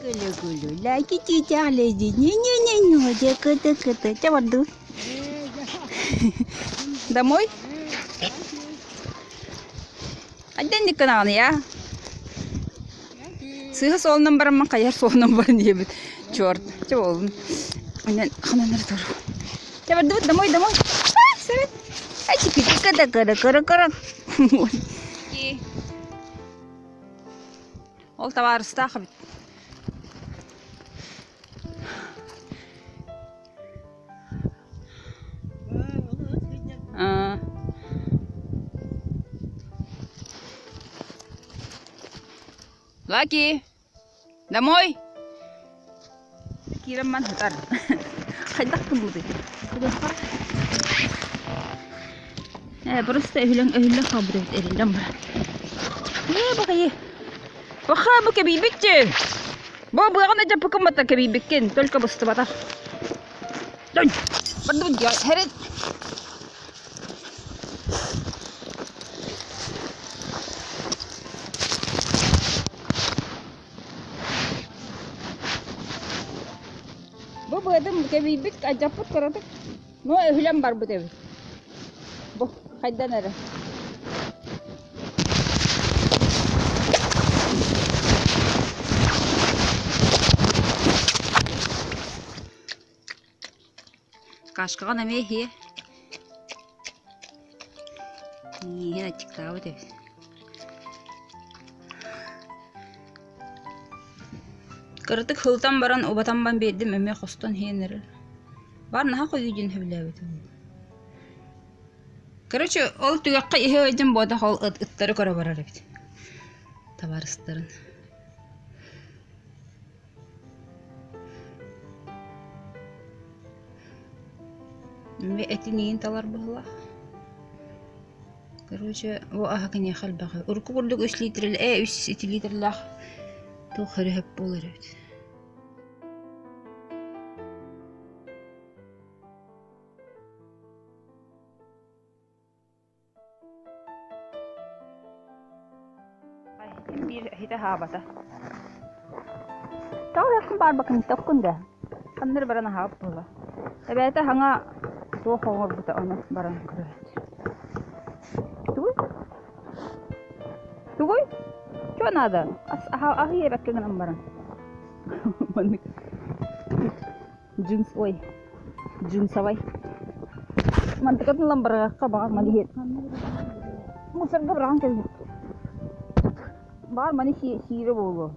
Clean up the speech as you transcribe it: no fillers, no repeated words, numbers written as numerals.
Лаки чичаалэди не-не-не-не декы-декы Чэ бардыбыт. Домой? Айдан дикканаҕын я. Сыыһа суолунан бараммын хайар суолунан баран диэбит. Черт, чэ буоллун. Онон ханан эрэ туру. Чэ бардыбыт домой домой. Ай, чики-чика-да-кыра-кыра-кыра. Ол табаарыстаах эбит. Аа. Лаки, домой! Киирэн ман сытар. Хайдах гыммытый? Ээ, просто өһүлэн өһүллэн хаалбыт эбит эриллэн баран. Ээ, баҕайы. Баха, бу кэбийбитчи. Бу быаҕын дьаппыкын батта кэбийбиккин, только быстыбатах. Донь, бардыбыт дьэ, хэрит. Бу быатын кэбийбит, алдьаппыт кыратык, но өһүлэн барбыт эбит. Бу хайдан эрэ. Кашкаҕын эмиэ иһиэ. Иһин аччыктаабыт эбит. Кыратык сылытан баран убатан баран биэрдим эмиэ хостон иһэн эрэр. Баар наһаа хойуу диэн сөбүлээбитим. Короче, ол түгэххэ иһэ ыйдым буотах ол ыттары көрө барар эбит. Табаарыстарын. Эмиэ этин талар быһыылаах. Короче, бу аһа киниэхэ элбэх. Урукку курдук үс литрэл ээ үс ити литрлээх туох эрэ сөп буолар эбит. Ким биир иһитэ аһаабата. Тоҕо эрэ баарбакын тохкун да. Ханна эрэ баран аһаабыт буолла. Эбээтэ хаҥа туох оҥорбута ону баран көрөөччү. Тугуй? Тугуй? Чё надо? Аһыы иэбэккэ гынан баран. Маннык Джинс, ой, джинсовай. Мантыкатын ылан быраҕыахха баҕар маны иһиэн. Мусорга быраҕан кэбиһиэххэ. Баҕар маны сиирэ буолуо.